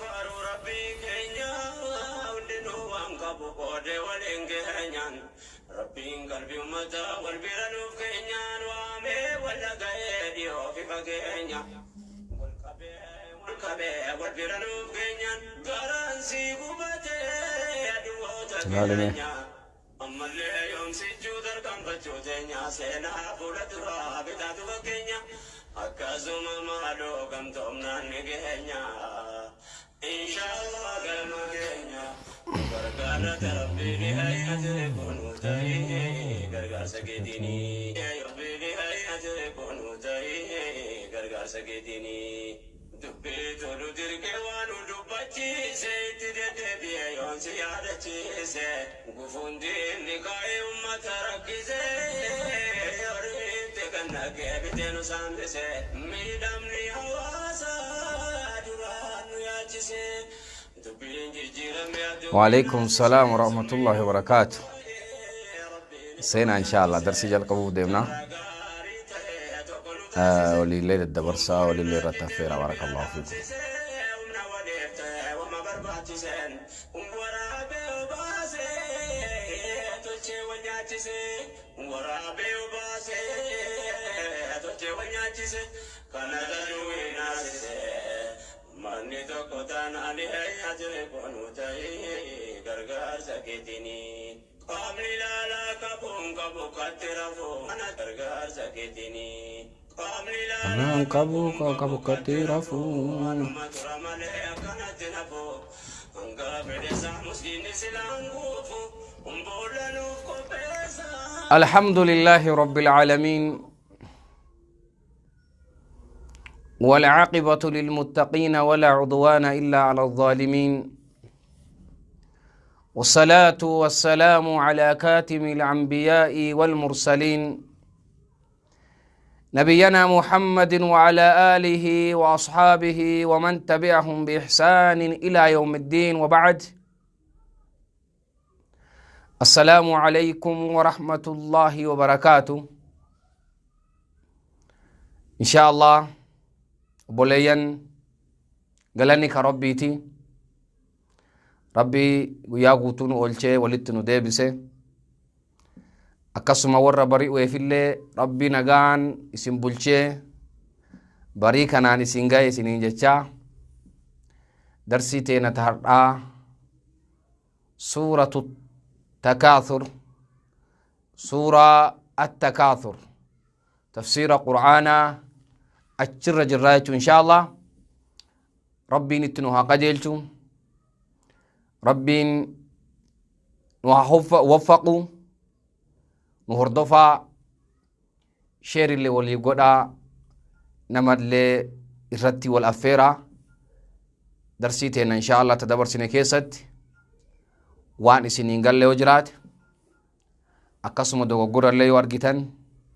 Faaruu Rabbii keenya hundinuu waan qabu qoodee waliin geenyaan Rabbiin qalbii ummataa wal bira nuuf keenyaan waamee wal dhaga'ee dhiyoo fi fageenya wal qabee wal qabee wal bira nuuf keenyaan garaan sii gubatee aduwoota Ilaalime. keenya ammallee yoomsichuu tarkaanfachuu teenya seenaa fuula duraa bitaatu fakkeenya akkasuma maaloo gamtoomnaan ni geenya inshaallah galma keenya nu gargaarrata rabbiin hayyate kunu ta'ee gargaarsa keetiini rabbiin hayyate kunu ta'ee gargaarsa keetiini dubbii tolu dirqee waan nu dubbachiise itti deddeebi'e yoon si yaadachiise gufuun diinni kaa'ee ummata rakkise horiitti kan dhaqee bitee nu saambise miidhamni hawaasaa duraan nu yaachise dubbiin jijjiirame وعليكم addunyaa السلام ورحمة الله وبركاته. Rabbiin Seenaa inshallah darsii jalqabuuf deemna. gaarii ta'e tokko nu taasise Waliillee daddabarsaa waliillee irratti affeera barakallahu fiikum. humna waliif ta'e wama barbaachiseen waraabee obaasee tolchee wal nyaachise waraabee obaasee tolchee wal nyaachise kana danuu naasise manni tokko taanaan ejjire kunu ta'ee gargaarsa keetiini. Qaamni ilaalaa qabuun qabu katti rafuu mana gargaarsa keetiini. Qaamni ilaalaa Anaan qabu qabuun qabu qabu katti katti rafuu rafuu. anuma tura malee akkanatti nafu. Hanga fedhe musliimni silaan guufu boolla nuuf qopheessa. الحمد لله رب العالمين والعاقبة للمتقين ولا عدوان إلا على الظالمين والصلاة والسلام على كاتم الأنبياء والمرسلين نبينا محمد وعلى آله وأصحابه ومن تبعهم بإحسان إلى يوم الدين وبعد السلام عليكم ورحمة الله وبركاته إن شاء الله obboleeyyan galanni ka rabbiiti rabbii guyyaa guutuu nu oolchee walitti nu deebise akkasuma warra bari'uufillee rabbii nagaan isin bulchee barii kanaan isin gahe isiniin jechaa darsii teena ta har'aa suuratu takaathur suuraa attakaathur tafsiira qur'aanaa achirra jirraa jechuu insha allah rabbiin itti nu haa qajeelchu rabbiin nu haa waffaqu nu hordofaa sheerillee walii godhaa namallee irratti wal affeeraa darsii teenna insha allah ta dabarsine keessatti waan isiniin galle yoo jiraate akkasuma dogoggorallee yoo argitan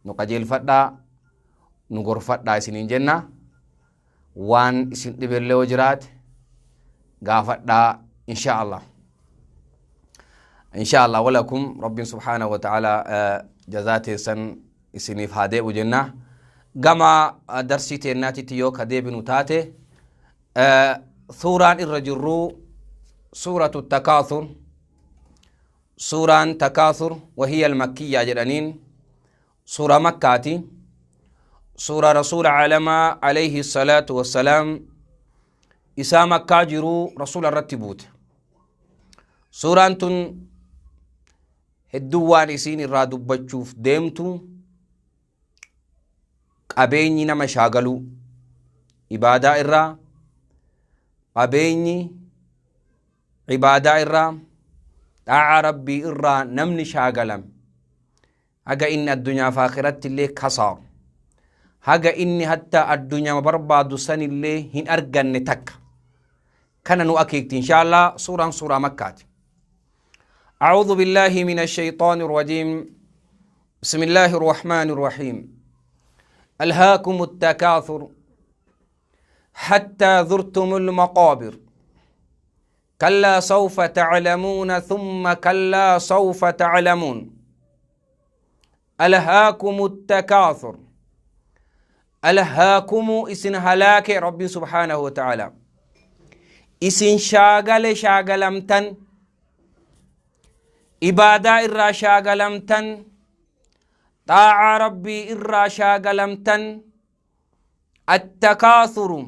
nu qajeelfadhaa nu gorfadhaa isiniin jenna waan isin dhibellee yoo jiraate gaafadhaa insha allah insha allah walakum rabbiin subhaanahu wa ta'ala jazaa teessan isiniif haa deebi'u jenna gama darsii teennaatitti yoo ka deebinu taate suuraan irra jirru suuratu takaathur suuraan takaathur wahiya almakkiyya jedhaniin suura makkaati suura rasuula caalamaa alayhi salaatu wassalaam isaa makkaa jiruu rasuula irratti buute suuraan tun hedduu waan isiin irraa dubbachuuf deemtu qabeenyi nama shaagaluu ibaadaa irraa qabeenyi ibaadaa irraa xaa'aa rabbii irraa namni shaagalame haga inni addunyaaf akhiratti illee kasaaru haga inni hatta addunyaa barbaadu sanillee hin arganne takka kana nu akeekti insha allah suuraan suuraa makkaati أعوذ بالله من الشيطان الرجيم بسم الله الرحمن الرحيم ألهاكم التكاثر حتى زرتم المقابر كلا سوف تعلمون ثم كلا سوف تعلمون ألهاكم التكاثر ألهاكم إسن هلاك ربي سبحانه وتعالى. Isin shaagale shaagalamtan. Ibaadaa irraa shaagalamtan. Xaa'aa Rabbii irraa shaagalamtan. Attakaasuru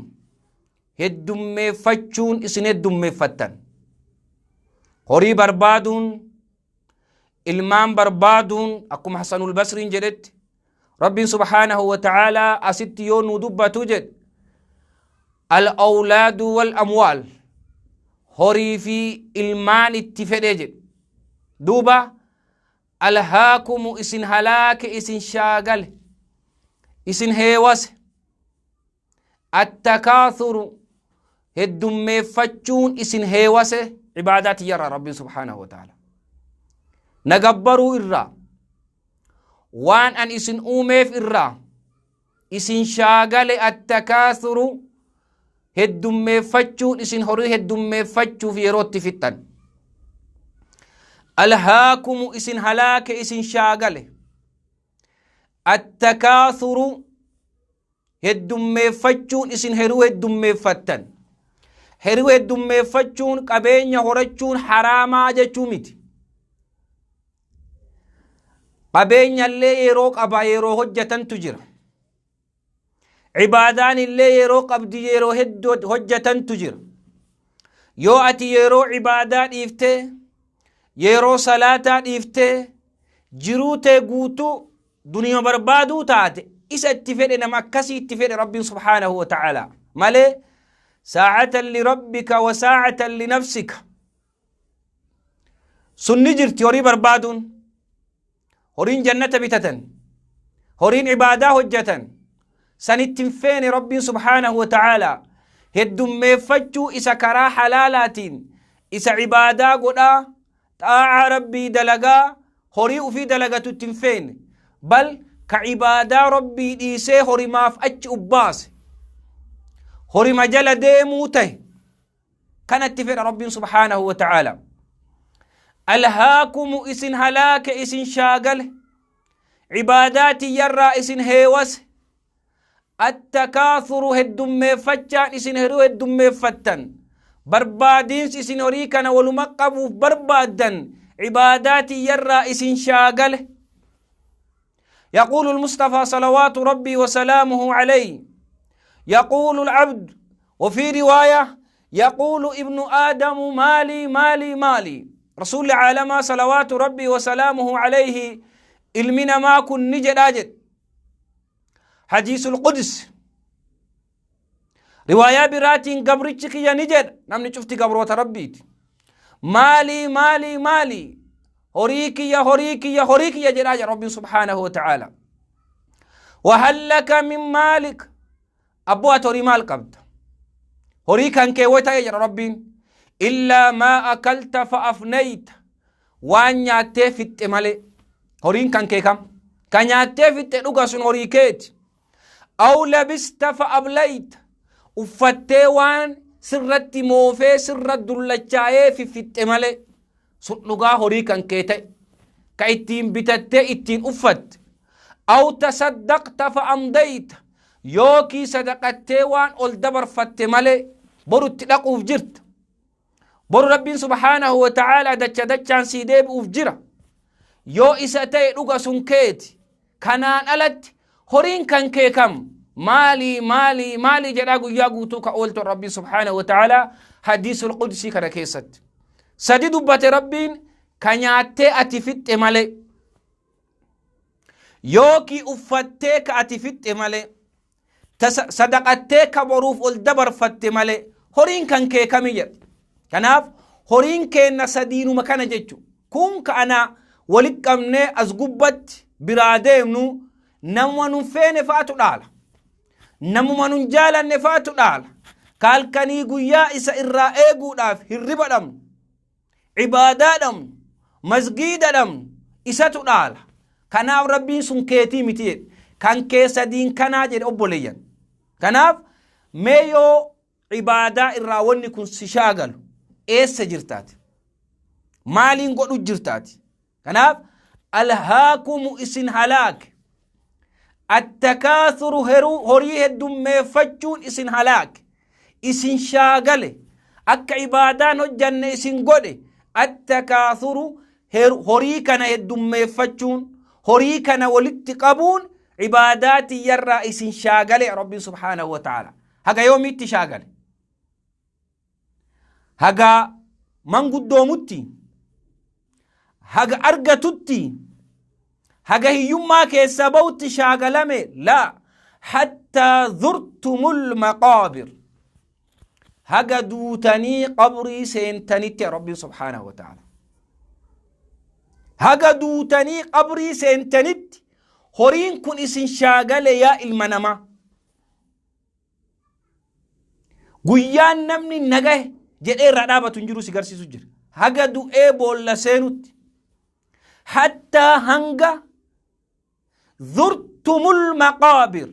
heddummeeffachuun isin heddummeeffattan. Horii barbaaduun, ilmaan barbaaduun, akkuma Hasanul Basriin jedhetti, Rabbiin subhaanahu wa ta'aalaa asitti yoo nu dubbatu jedhe, al-awlaadu wal amwaal, horii fi ilmaan itti fedhe jedhe. Duuba alhaakumu isin halaake, isin shaagale, isin heewase. Attakaasuru heddummeeffachuun isin heewase ibaadaa tiyyarraa. Rabbiin subhaanahu wa ta'ala na gabbaruu irraa, waan an isin uumeef irraa isin shaagale. Attakaasuru heddummeeffachuun isin horii heddummeeffachuuf yeroo itti fixxan. Alhaakumu isin halaake, isin shaagale. Attakaasuru heddummeeffachuun isin heruu heddummeeffattan. Heruu heddummeeffachuun, qabeenya horachuun haraamaa jechuu miti. Qabeenyallee yeroo qaba, yeroo hojjatantu jira. Ibaadaan illee yeroo qabdi, yeroo hedduu hojjatantu jira. Yoo ati yeroo ibaadaa dhiiftee, yeroo salaataa dhiiftee, jiruu tee guutuu duniyaa barbaaduu taate, isa itti fedhe, nama akkasii itti fedhe Rabbiin subhaanahu wa ta'ala malee. Saacatan lirabbika wa saacatan linafsika sunni jirti. Horii barbaaduun, horiin jannata bitatan, horiin ibaadaa hojjatan sanitti hin feene Rabbiin subhaanahu wa ta'ala. Heddummeeffachuu isa karaa halaalaatiin, isa ibaadaa godhaa, xaa'aa Rabbii dalagaa, horii ufii dalagatu itti hin feene. Bal ka ibaadaa Rabbii dhiisee horimaaf achi ubbaase, horima jala deemuu tahe, kanatti fedha Rabbiin subhaanahu wa ta'ala. Alhaakumu isin halaake, isin shaagale, ibaadaa tiyyarraa isin heewase. Attakaasuru heddummeeffachaan isin horii heddummeeffattan, barbaadiinsi isin horii kana waluma qabuuf barbaaddan ibaadaa tiyyarraa isin shaagale. يقول المصطفى صلوات ربي وسلامه عليه: يقول العبد، وفي رواية يقول ابن آدم: مالي مالي مالي. رسول العالم صلوات ربي وسلامه عليه ilmi ما كن نجد أجد حديث القدس. Riwaayaa biraatiin gabrichi kiyya ni jedha, namni cufti gabroota Rabbiiti, maalii maalii maalii, horii kiyya, horii kiyya, horii kiyya jedhaa jira Rabbiin subhaanahu wa ta'aala. وهل لك من مالك? Abboo, ati horii maal qabda? Horii kan kee way ta'e jedha Rabbiin. إلا ما أكلت فأفنيت, waan nyaattee fixxe malee horiin kan kee kam? Ka nyaattee fixxe dhuga, sun horii keeti. أو لبست فأبليت, uffattee waan sirratti moofee, sirra dullachaa'ee fifixxe malee, sun dhugaa horii kan kee ta'e, ka ittiin bitattee ittiin uffatte. أو تصدقت فأمضيت, yookii sadaqattee waan ol dabarfatte malee, boru itti dhaquuf jirta. Boru Rabbiin subhaanahu wa ta'aalaa dacha dachaan sii deebi'uuf jira. Yoo isa ta'e dhuga, sun keeti. Kanaan alatti horiin kan kee kam? Maalii maalii maalii jedhaa guyyaa guutuu ka ooltu. Rabbiin subhaanahu wa ta'aalaa hadiisul qudsii kana keessatti sadi dubbate Rabbiin: ka nyaattee ati fixxe malee, yookii uffattee ka ati fixxe malee, sadaqattee ka boruuf ol dabarfatte malee horiin kan kee kami jedha. Kanaaf horiin keenna sadiinuma kana jechu. Kun ka ana walit qabnee as gubbatti biraa deemnu, namuma nun feene fa'atu dhaala, namuma nun jaalanne fa'atu dhaala. Ka halkanii guyyaa isa irraa eeguudhaaf hirriba dhabnu, ibaadaa dhabnu, masgiida dhabnu, isatu dhaala. Kanaaf Rabbiin sun keetii miti jedhe. Kan kee sadiin kanaa jedhe, obboleeyyan. Kanaaf mee yoo ibaadaa irraa wanni kun si shaagalu, eessa jirtaati? Maaliin godhu jirtaati? Kanaaf alhaakumu isin halaake. Attakaasuru horii heddummeeffachuun isin halaake, isin shaagale. Akka ibaadaan hojjanne isin godhe attakaasuru, horii kana heddummeeffachuun, horii kana walitti qabuun ibaadaa tiyyarraa isin shaagale. Rabbiin subhaanahu wa ta'ala haga yoomiitti shaagale? Haga manguddoomutti, haga argatutti, haga hiyyummaa keessaa bahutti shaagalame? Laa, hattaa zurtumul maqaabir, haga duutanii qabrii seentanitti. Rabbiin subhaanahu wa ta'ala haga duutanii qabrii seentanitti horiin kun isin shaagale. Yaa ilma namaa, guyyaan namni nagahe jedhee irraa dhaabatu hin jiru si garsiisu jira. Haga du'ee boolla seenutti, hattaa hanga zurtumul maqaabir,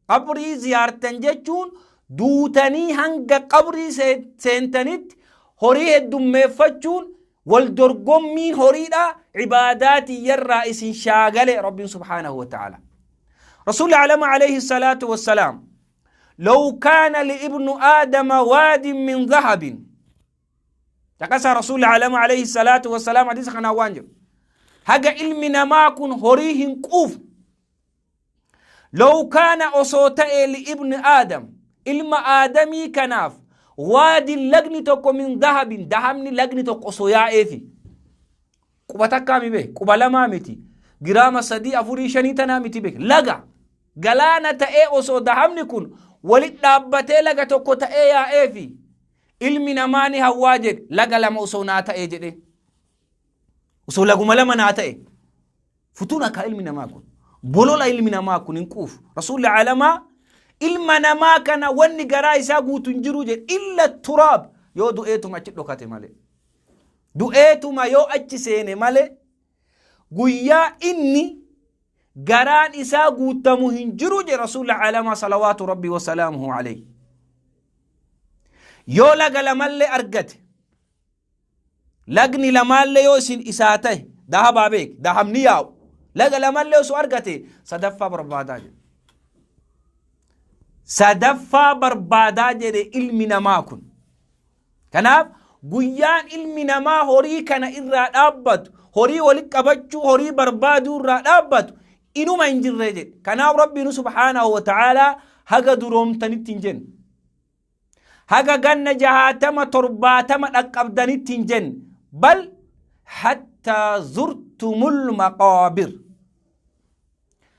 qabrii ziyaartan jechuun duutanii hanga qabrii seentanitti horii heddummeeffachuun, wal dorgommiin horiidha ibaadaa tiyyarraa isin shaagale. Rabbiin subhaanahu wa ta'ala, rasuulli alama alayhi salaatu wassalaam, لو كان لابن آدم واد من ذهب، تقسى رسول العالم عليه الصلاة والسلام حديث خنا وانجر، haga ilmi namaa kun horii hin quuf, لو كان osoo ta'e, لابن آدم ilma aadamii kanaaf, واد lagni tokko, من ذهب dahabni lagni tokko osoo yaa'eefi, quba takkaa mi beek, quba lamaa miti, giraama sadii, afurii, shanii tanaa miti beek, laga galaana ta'ee osoo dahabni kun walit dhaabbatee laga tokko ta'ee yaa'eefi, ilmi namaa ni hawwaa jedhe, laga lama osoo naa ta'ee jedhe, osoo laguma lama naa ta'e. Futuun akka ilmi namaa kun bolola, ilmi namaa kun hin quufu. Rasuulli alamaa ilma namaa kana wanni garaa isaa guutu hin jiru jedhe, إلا التراب, yoo du'eetuma achi dhokate malee, du'eetuma yoo achi seene malee, guyyaa inni garaan isaa guutamu hin jiru jedhe rasuulli alamaa صلوات ربي وسلامه عليه. Yoo laga lamallee argate, lagni lamaallee yoo isin isaa ta'e, dahabaa beek, dahabni yaa'u laga lamallee osoo argate, sadaffaa barbaadaa jedhe, sadaffaa barbaadaa jedhe ilmi namaa kun. Kanaaf guyyaan ilmi namaa horii kana irraa dhaabbatu, horii walitti qabachuu, horii barbaaduu irraa dhaabbatu inuma hin jirre jedhe. Kanaaf Rabbiin subhaanahu wa ta'aalaa haga duroomtanitti hin jenne, haga ganna 60 70 dhaqqabdanitti hin jenne, بل حتى زرتم المقابر,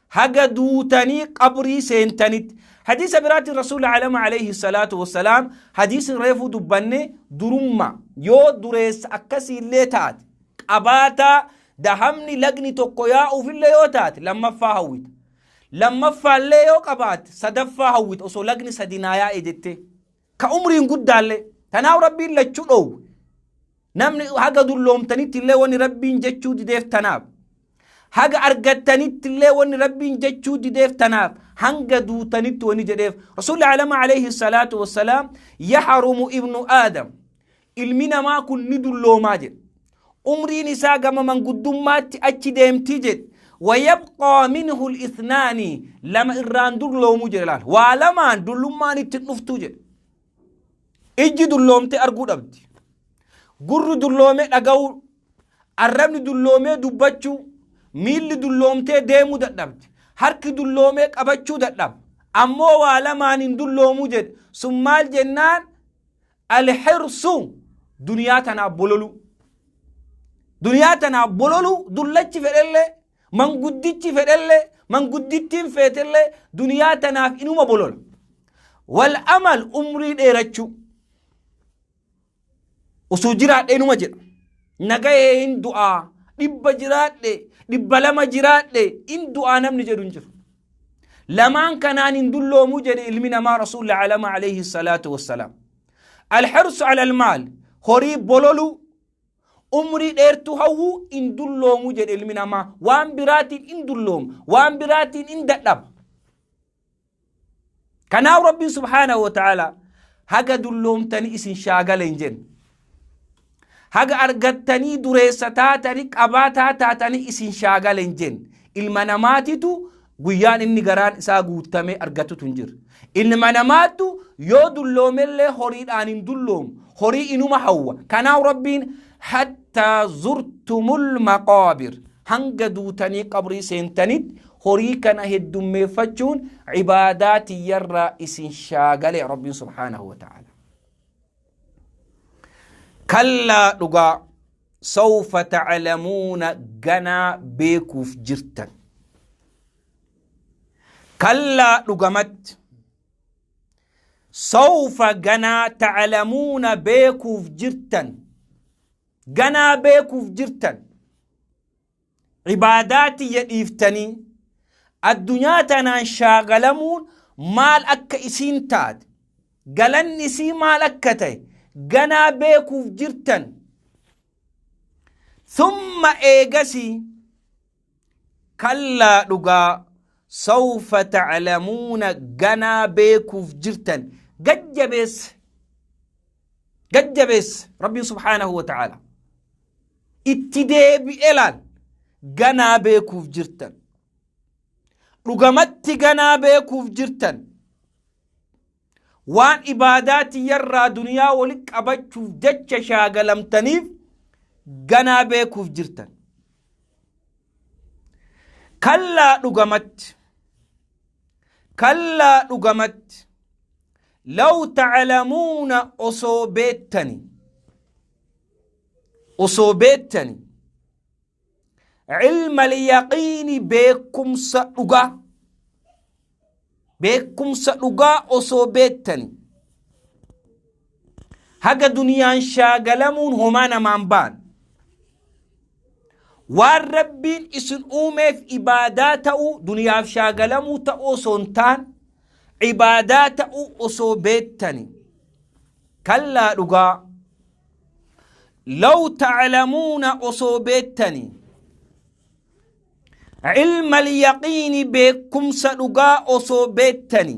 haga duutanii qabrii seentanitti. Hadiisa biraatti rasuulli alama alayhi salaatu wassalaam, hadiisni reefuu dubbanne, durumma yoo dureessa akkasiillee taate, qabaataa dahabni lagni tokko yaa'uufillee yoo taate, lammaffaa hawwita, lammaffaallee yoo qabaatte sadaffaa hawwita, osoo lagni sadi naa yaa'e jettee ka umriin guddaallee. Tanaaf Rabbiin lachuu dhoowwe. Namni haga dulloomtanitti illee wanni Rabbiin jechuu dideef tanaaf, haga argattanitti illee wanni Rabbiin jechuu dideef tanaaf, hanga duutanitti wanni jedheef rasuulli alama alayhi salaatu wassalaam, يهرم ابن آدم, ilmi namaa kun ni dulloomaa jedhe, umriin isaa gama manguddummaatti achi deemti jedhe, ويبقى منه الاثنان, lama irraan dulloomuu jedhe. Laal, waa lamaan dullummaan ittiin dhuftuu jedhe: ijji dulloomte arguu dhabdi, gurri dulloomee dhaga'uu, arrabni dulloomee dubbachuu, miilli dulloomtee deemuu dadhabdi, harki dulloomee qabachuu dadhaba. Ammoo waa lamaan hin dulloomuu jedhe. Sun maal jennaan, الحرص, duniyaa tanaaf bololu, duniyaa tanaaf bololu. Dullachi fedhellee, manguddichi fedhellee, manguddittiin feetellee, duniyaa tanaaf inuma bolola. والأمل, umrii dheerachuu, osoo jiraadhe inuma jedha, nagahee hin du'aa, 100 jiraadhe, 200 jiraadhe in du'aa namni jedhu hin jiru. Lamaan kanaan hin dulloomuu jedhe ilmi namaa rasuulli alama alayhi salaatu wassalaam: الحرص على المال, horii bololu, umrii dheertuu hawwuu, in dulloomuu jedhe ilmi namaa. Waan biraatiin in dullooma, waan biraatiin in dadhaba. Kanaaf Rabbiin subhaanahu wa ta'ala haga dulloomtanii isin shaagala hin jenne, haga argattanii dureessa taatanii qabaataa taatanii isin shaagala hin jenne. Ilma namaatitu Guyyaan inni garaan isaa guuttamee argatutu hin jiru. Ilma namaattu yoo dulloomellee horiidhaan hin dulloomu. Horii inuma hawwa. Kanaaf Rabbiin hattaa zurtumul maqaabir hanga duutanii qabrii seentanitti horii kana heddummeeffachuun ibaadaa tiyyarraa isin shaagale Rabbiin subhaanahu wa ta'ala. Kallaa dhugaa sawfa ta'lamuuna ganaa beekuuf jirtan. Kallaa dhugamatti sawfa ganaa ta'lamuuna beekuuf jirtan. Ganaa beekuuf jirtan. Ibaadaa tiyya dhiiftanii addunyaa tanaan shaagalamuun maal akka isiin taate, galanni isii maal akka ta'e ganaa beekuuf jirtan. Thumma eegasii kallaa dhugaa sawfa ta'lamuuna ganaa beekuuf jirtan. Gajjabeessa gajjabeessa Rabbiin subhaanahu wa ta'ala. Itti deebi'ee laal ganaa beekuuf jirtan. Dhugamatti ganaa beekuuf jirtan. Waan ibaadaa tiyyarraa duniyaa wali qabachuuf jecha shaagalamtaniif ganaa beekuuf jirtan. Kallaa dhugamatti. Kallaa dhugamatti. Law ta'lamuuna osoo beettani. Osoo beettani. Ilma yaqiini beekumsa dhugaa. Beekumsa dhugaa osoo beettani. Haga duniyaan shaagalamuun homaa namaan baan. Waan Rabbiin isin uumeef ibaadaa ta'uu duniyaaf shaagalamuu ta'uu osoo hin taan ibaadaa ta'uu osoo beettani. Kallaa dhugaa. Law ta'lamuuna osoo beettani. Ilma yaqiini beekumsa dhugaa osoo beettani.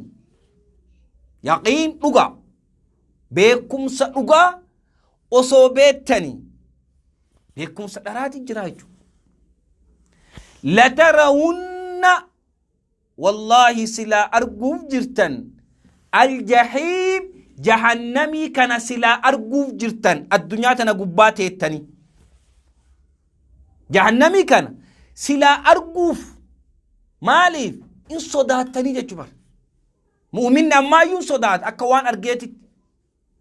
Yaqiin dhugaa. Beekumsa dhugaa osoo beettani. Beekumsa dharaati jira jechuudha. Latarawunna wallaahi silaa arguuf jirtan aljahiim jahannamii kana silaa arguuf jirtan addunyaa tana gubbaa teettanii. Jahannamii kana silaa arguuf maaliif in sodaattanii jechuu bara. Mu'uminni ammaayyuu hin sodaata akka waan argeetitti.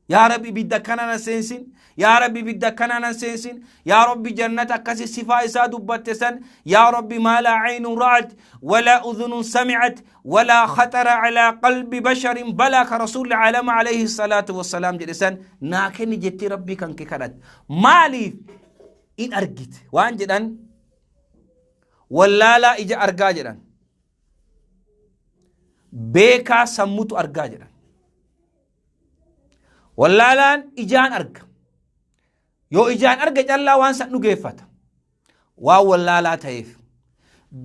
Yaa Rabbi ibidda akkana nan seensin. Yaa Rabbi ibidda akkana nan seensin. Yaa Rabbi jannata akkasi sifaa isaa dubbatte san. Yaa Rabbi maa laa aynun ra'at walaa udhunun sami'at walaa khaxara alaa qalbi basharin balaa ka rasuulli aalama alayhi salaatu wassalaam jedhe san naa kenni jettee Rabbii kan kee kadhatte. Maaliif in argite waan jedhan wallaalaa ija argaa jedhan. Beekaa sammutu argaa jedhan. Wallaalaan ijaan arga. Yoo ijaan arge callaa waan san dhugeeffata. Waan wallaalaa ta'eef.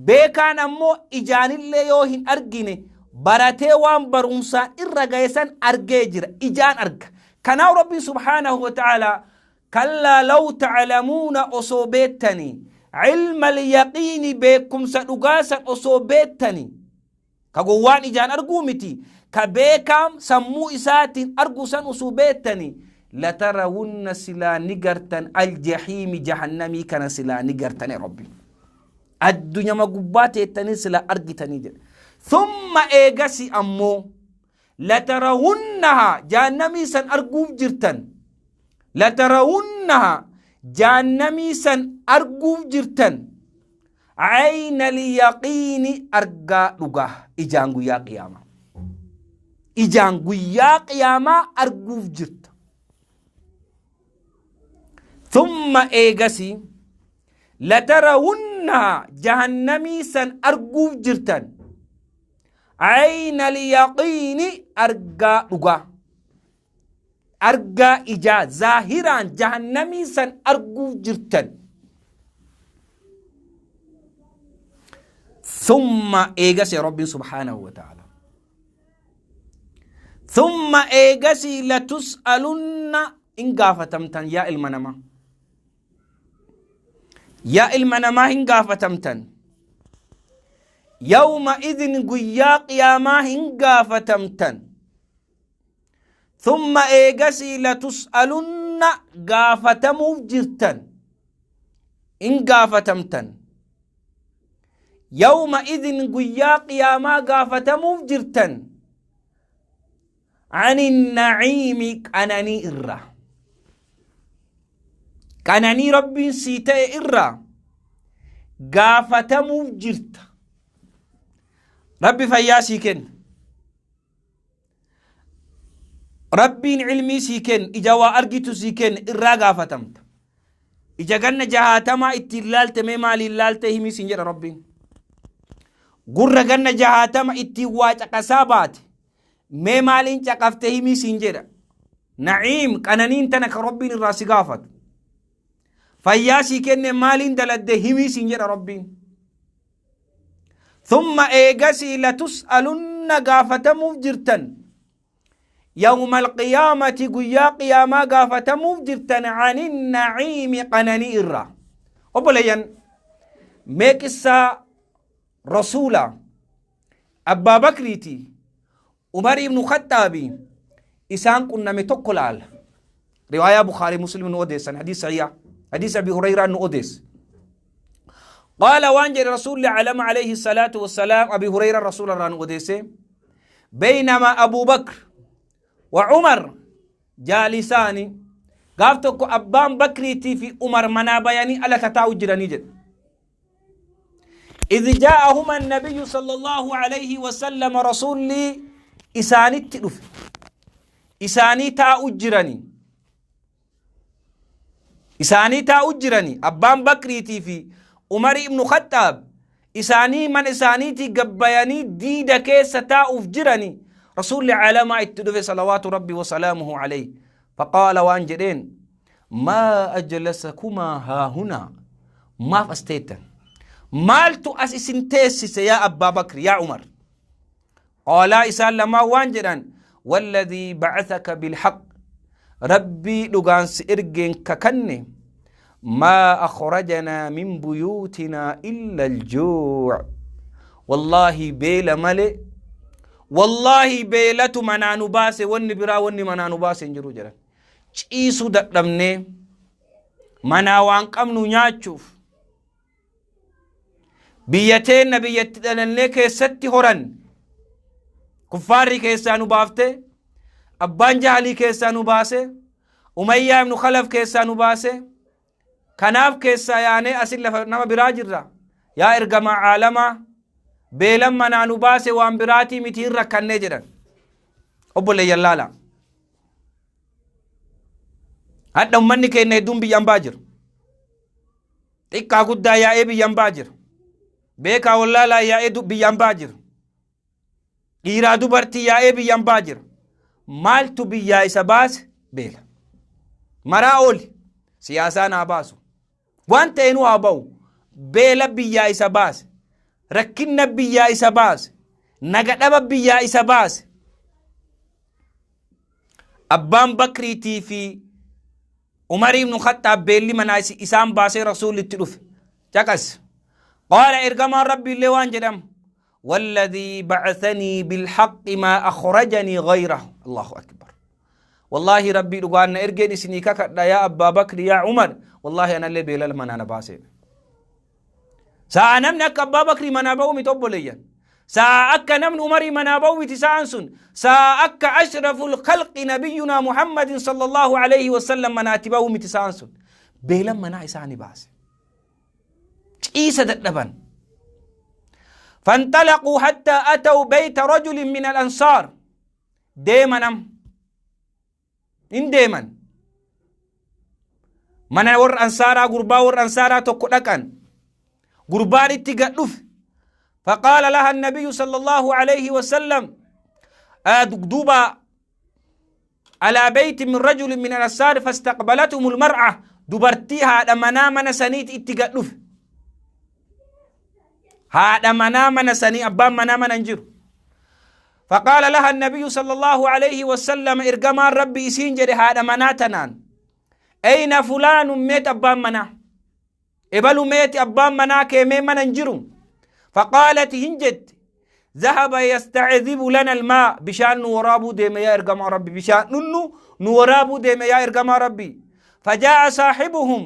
Beekaan ammoo ijaanillee yoo hin argine baratee waan barumsaan irra ga'e san argee jira. Ijaan arga. Kanaaf Rabbiin subhaanahu wa ta'aalaa kallaa law ta'lamuuna osoo beettanii ilma yaqiini beekumsa dhugaa san osoo beettanii Ka gowwaan ijaan arguu miti, ka beekaam sammuu isaatiin argu san usuu beettani, latarawunna silaa ni gartan aljahiimi jahannamii kana silaa ni gartane Rabbi. Addunyama gubbaa teettanii silaa argitanii jedhe. Thumma eegasi ammoo latarawunnaha jahannamii san arguuf jirtan. Latarawunnaha jahannamii san arguuf jirtan. Aynal yaqiini argaa dhugaa ijaan guyyaa qiyaamaa. Ijaan guyyaa qiyaamaa arguuf jirta. Thumma eegasii latarawunnaha jahannamii san arguuf jirtan. Aynal yaqiini argaa dhugaa. Argaa ijaa zaahiraan jahannamii san arguuf jirtan. Thumma eegasi Rabbiin subhaanahu wa ta'ala. Thumma eegasii latus'alunna in gaafatamtan yaa ilma namaa. Yaa ilma namaa hin gaafatamtan. Yawma idin guyyaa qiyaamaa hin gaafatamtan. Thumma eegasii latus'alunna gaafatamuuf jirtan, in gaafatamtan. Yawma idin guyyaa qiyaamaa gaafatamuuf jirtan ani naciimi qananii irraa, qananii Rabbiin sii ta'e irraa gaafatamuuf jirta. Rabbi fayyaa sii kenna, Rabbiin ilmii sii kenna, ija waa argitu sii kenna, irraa gaafatamta. Ija ganna 60 ittiin laalte mee maaliin laalte himii siin jedha Rabbiin. Gurra ganna 60 ittiin waa caqasaa baate mee maaliin caqafte himii siin jedha. Naciim qananiin tana ka Rabbiin irraa si gaafatu. Fayyaa sii kenne maaliin daladde himii siin jedha Rabbiin. Thumma eegasii latus'alunna gaafatamuuf jirtan. Yawma alqiyaamati guyyaa qiyaamaa gaafatamuuf jirtan anin naciimi qananii irraa. Obboleeyyan, mee qissaa Rasuula Abbaa Bakriiti Umar ibnu Khaxxaabi isaan qunname tokko laala. Riwaayaa Bukhaarii Muslim nu odeessan, hadiis sahiha, hadiis Abi Hurayraa nu odeesse. Qaala waan jedhe Rasuulli alama alayhi salaatu wassalaam, Abi Hurayraa Rasuula irraa nu odeesse. Beynama Abu Bakr wa Umar jaalisaani, gaaf tokko abbaan Bakriitii fi Umar manaa bayanii ala tataa'u jiranii jedhe. إذ جاءهما النبي صلى الله عليه وسلم، رسولي إساني دف إساني تاء جراني، إساني تاء جراني. أبان بكريتي في عمر بن خطاب إساني من إسانيتي قبياني ديدا كيس تاء جراني، رسول العالم اتدف صلوات ربي وسلامه عليه. فقال وان جدين: ما أجلسكما ها هنا؟ maaf as teettan? Maaltu as isin teessise yaa Abbaa Bakri, yaa Umar? Qaalaa isaan lamaan waan jedhan: والذي بعثك بالحق، Rabbii dhugaan si ergeen kakanne، ما أخرجنا من بيوتنا إلا الجوع. والله beela malee, والله beelatu manaa nu baase, wanni biraa wanni manaa nu baase hin jiru jedhan. Ciisuu dadhabnee manaa waan qabnu nyaachuuf biyya teenna biyyatti dhalannee keessatti horan kuffaarri keessaa nu baafte, abbaan jahalii keessaa nu baase, Umayyaa ibnu Khalaf keessaa nu baase. Kanaaf keessaa yaanee asin lafa nama biraa jirra. Yaa ergamaa caalamaa, beelan manaa nu baase, waan biraatii miti, hin rakkannee jedhan. Obboleeyyan, laala, hadha ummanni keenya hedduun biyyan baa jira. Xiqqaa guddaa yaa'ee biyyan baa jira. Beekaa wallaalaa yaa'ee biyyan baa jira. Dhiiraa dubartii yaa'ee biyyan baa jira. Maaltu biyyaa isa baase? Beela. Maraa ooli siyaasaan haa baasu, waan ta'e nu haa ba'u, beela biyyaa isa baase, rakkinna biyyaa isa baase, naga dhaba biyyaa isa baase. Abbaan Bakriitii fi Umar ibnu Khaxxaab beelli manaa isaan baasee Rasuulli itti dhufe. Caqas. Qaala ergamaan Rabbi illee waan jedham: والذي بعثني بالحق ما أخرجني غيره. الله أكبر. والله ربي dhugaan na ergeen isinii kakadha, yaa Abbaa Bakri, yaa Umar, والله ana illee beela manaa na baasee. Sa'a namni akka Abbaa Bakrii manaa ba'u miti, obboleeyyan. Sa'a akka namni Umarii manaa ba'u miti sa'aan sun. Sa'a akka أشرف الخلق نبينا محمد صلى الله عليه وسلم manaatti ba'u miti sa'aan sun. Beelan manaa isaanii baase. Ciisa dadhaban. فانطلقوا حتى أتوا بيت رجل من الأنصار. deemanam in deeman, mana warra ansaaraa, gurbaa warra ansaaraa tokko dhaqan. Gurbaan itti gad dhufe. فقال لها النبي صلى الله عليه وسلم دوبا على بيت من رجل من الأنصار فاستقبلتهم المرأة. dubartii haadha manaa mana saniit itti gad dhufe. Haadha manaa mana sanii, abbaan manaa mana hin jiru. فقال لها النبي صلى الله عليه وسلم، إرجمان ربي إسين جري هذا مناتنان: أين فلان؟ meet abbaan manaa ebalu? Meeti abbaan manaa keemee mana hin jiru? فقالت هنجت ذهب يستعذب لنا الماء بشان نورابو ديم يا إرقام ربي بشان ننو نورابو ديم يا إرقام ربي فجاء صاحبهم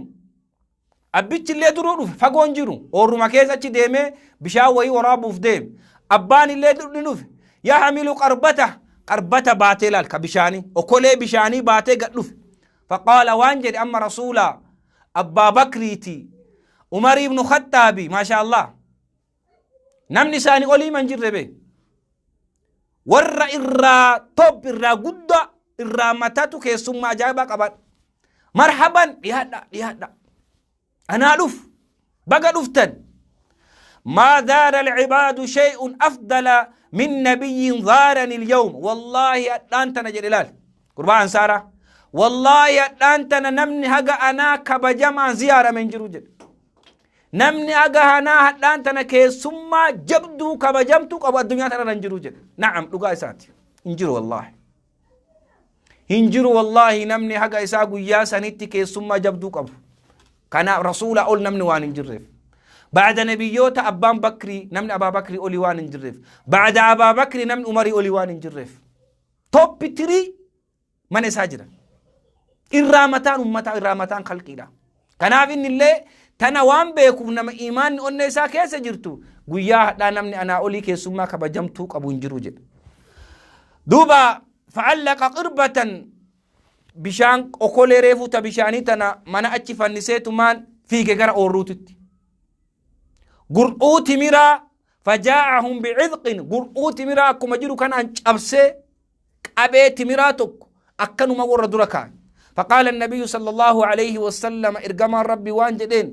أبيت اللي درو فقون جرو أورما كيسة ديمي بشان وي ورابو في ديم أبان اللي درو يحمل قربته قربته باتلال كبشاني وكله بشاني باتي قدف فقال وانجد أما رسولا أبا بكريتي عمر بن خطابي ما شاء الله نمني ساني قولي من جربه ور إرى طب إرى قد إرى متاتو كيسوم ما جايبك أبد مرحبا يهدا يهدا أنا ألف بقى لفتن ما دار العباد شيء أفضل من نبي ظارني اليوم والله أنت نجلال قربان سارة والله أنت نمني هجا أنا كبجمع زيارة من جروجل نمني هجا أنا أنت نكيسما جبدو كبجمتو أبو الدنيا ترى نجروجل نعم لقاء ساتي انجرو والله انجرو والله نمني هجا إساقو يا سنتي كيسما جبدو أبو كان رسول أول نمني وان انجرف بعد نبيوتا أبان بكري نمن أبا بكري أولي وان انجرف بعد أبا بكري نمن عمري أولي وان انجرف توب تري من ساجرا إرامتان أمتا إرامتان خلقينا كنافين اللي تنوان بيكم نما إيمان أني كيس جرتو قياه لا نمني أنا أولي كيسما كبجمتوك أبو انجروجل دوبا فعلق قربة بشان أكل ريفو تبشاني تنا من أتشف النسيت مان في جرا أوروتت قرؤوت ميرا فجاءهم بعذق قرؤوت ميرا كما جرو كان أبسي أبيت ميراتك أكنوا ما ورد ركان فقال النبي صلى الله عليه وسلم إرجما ربي وانجدين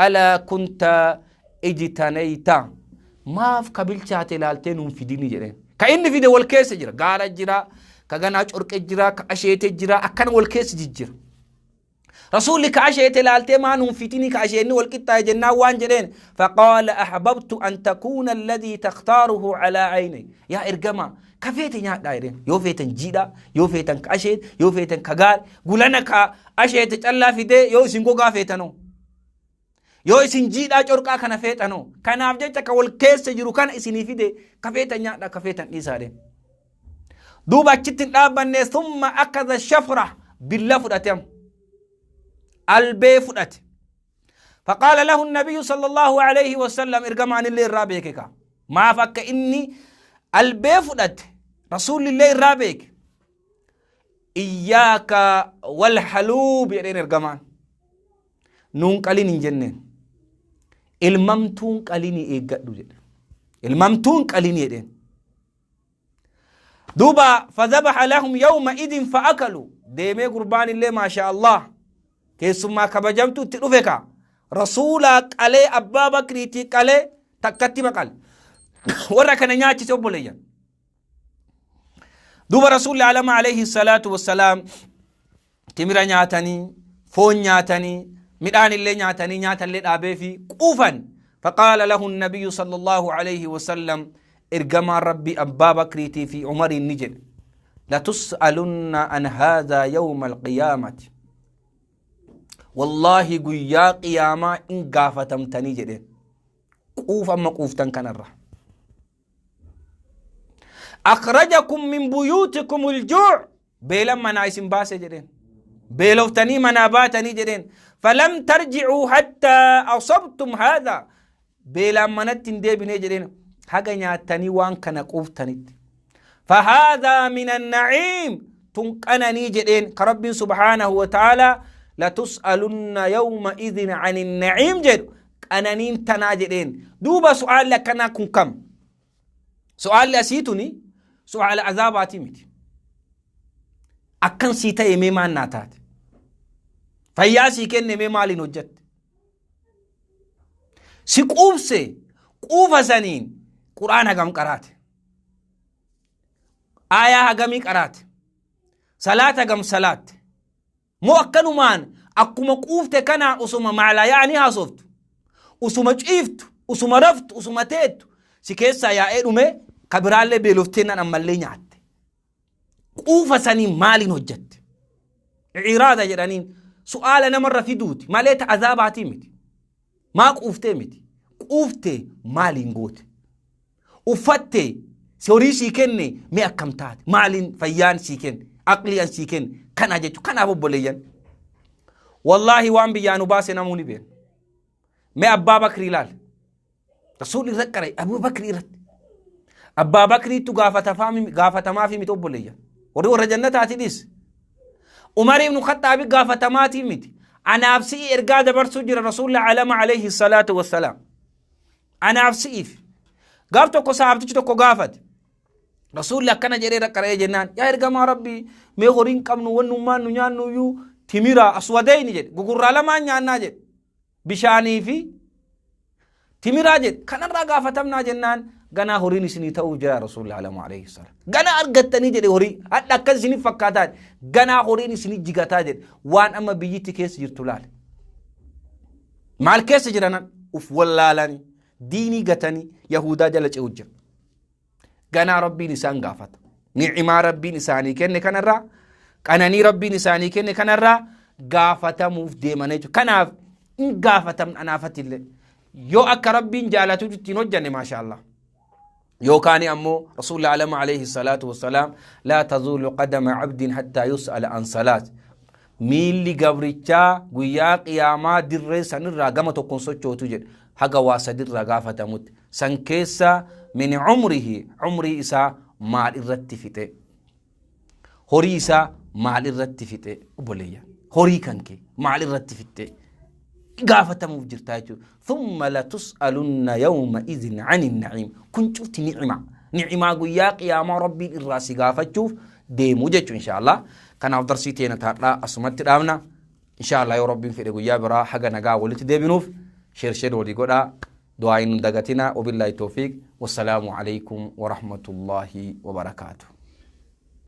ألا كنت اجتنيت ما في قبل شاتلالتين في ديني جرين كأن في دول كيس جرا قال جرا كجنا أرك جرا كأشيت جرا أكن والكيس جرا رسولك كأشيت لالتي ما ننفتني كأشيني والكتا جنا وانجرين فقال أحببت أن تكون الذي تختاره على عيني يا إرجما كفيتن يا دايرين يو فيتن جيدا يو فيتن كأشيت يو فيتن كغال قولنا كأشيت تلا في دي يو سينكو غافيتنو يو سين جيدا چوركا كنا فيتنو كان أبجد كول كيس جرو كان إسني في دي كفيتن يا دا كفيتن إسارين دوبا كتن أبني ثم أخذ الشفرة بالله فرأتهم البي فرأت فقال له النبي صلى الله عليه وسلم ارجم عن اللي الرابيك ما فك إني البي فرأت رسول الله الرابيك إياك والحلوب يعني ارجمان نون قليل جنن الممتون قليل إيجادو الممتون قليل يدين دوبا فذبح لهم يومئذ فأكلوا ديمي قربان الله ما شاء الله كيسما كبجمتو تلوفيكا رسولك علي أبا بكري تيك علي تكتي مقال ورا كان نياتي سوبوليا دوبا رسول الله عليه الصلاة والسلام تمرا نياتني فون نياتني مدان اللي نياتني نيات اللي أبي في قوفا فقال له النبي صلى الله عليه وسلم إرجما ربي أبا بكريتي في عمر النجل لتسألن عن هذا يوم القيامة والله قيا قيامة إن قافتم تنجل قوف أما قوفتن كان الرح أخرجكم من بيوتكم الجوع بيلا منايسن باسي جدين بيلوفتني مناباتني جدين فلم ترجعوا حتى أصبتم هذا بيلا منتن دي بني جدين حاجة نياتني وان كان قوفتني فهذا من النعيم تنقنني جدين كرب سبحانه وتعالى لتسألن يومئذ عن النعيم جد أنانين تناجدين دوبا سؤال لك أنا كن كم سؤال لأسيتني سؤال عذاباتي ميت أكن سيتا يمي ما ناتات فياسي كن يمي مالي نجت سيقوف سي قوف سنين قرآن هجم قرات آية هجمي قرات صلاة هجم صلاة مو أكنو مان أكما قوفت كان أسوما معلا يعني هاسوفت أسوما شيفت أسوما رفت أسوما تيت سكيسا يا إيرمي كبرالي بيلوفتين أنا ملي نعت قوفة سنين مالي نجت إرادة جرانين سؤال أنا مرة في دوت ما ليت عذاباتي متي ما قوفتي متي Quufte maaliin goote? Uffatte, si horii sii kenne, mee akkam taate? Maaliin fayyaan sii kenne, aqlii an sii kenne kana jechu. Kanaaf obboleeyyan, wallaahi waan biyyaa nu baase namuu ni beena. Mee Abbaa Bakrii ilaal. Rasuulli irra qare Abuu Bakrii irratti. Abbaa Bakriitu gaafatamaafi miti obboleeyyan. Warri warra jannataati dhiis. Umar ibn Khaxxaabi gaafatamaatii miti. Anaaf si'i ergaa dabarsuu jira Rasuulli alama alayhi salaatu wassalaam. Anaaf si'iif. Gaaf tokko sahaabtichi tokko gaafate. Rasuulli akkana jedhee irra qara'ee jennaan, yaa ergamaa Rabbii, mee horiin qabnu wannummaan nu nyaannu iyyuu timira aswadeyni jedhe, gugurraa lamaan nyaannaa jedhe, bishaanii fi timiraa jedhe, kanarraa gaafatamnaa jennaan, ganaa horiin isinii ta'uuf jira Rasuulli alamu alayhi salaam. Ganaa argattanii jedhe, horii hadha akkas isiniif fakkaataa, ganaa horiin isinii jigataa jedhe. Waan amma biyyitti keessa jirtu laale. Maal keessa jiranan uf wallaalanii diinii gatanii Yahudaa jala ce'u jira. Ganaa Rabbiin isaan gaafata. Ni'imaa Rabbiin isaanii kenne kanarraa, qananii Rabbiin isaanii kenne kanarraa gaafatamuuf deeman jechuudha. Kanaaf hin gaafatamne anaafatti illee. Yoo akka Rabbiin jaalatutti ittiin hojjanne, maasha Allah. Yookaan ammoo Rasuulli alama alayhi salaatu wassalaam, laa tazuulu qadama abdin hattaa yus'ala an salaat. Miilli gabrichaa guyyaa qiyaamaa dirree sanirraa gama tokkoon sochootu jedhe haga waa sadirraa gaafatamutti. San keessa min umrihi, umrii isaa maal irratti fixe? Horii isaa maal irratti fixe? Obboleeyyan, horii kan kee maal irratti fixxe? Gaafatamuuf jirtaa jechuudha. Thumma latus'alunna yawma idhin ani na'iim. Kun cufti ni'ima. Ni'imaa guyyaa qiyaamaa Rabbiin irraa si gaafachuuf deemu jechuudha inshaallah. Kanaaf darsii teena taadhaa asumatti dhaabna. Inshaallah yoo Rabbiin fedhe guyyaa biraa haga nagaa walitti deebinuuf share share walii godhaa. Du'aa hin dagatina. Wabillahi tawfiiq. Wassalaamu alaikum warahmatullahi wabarakaatuh.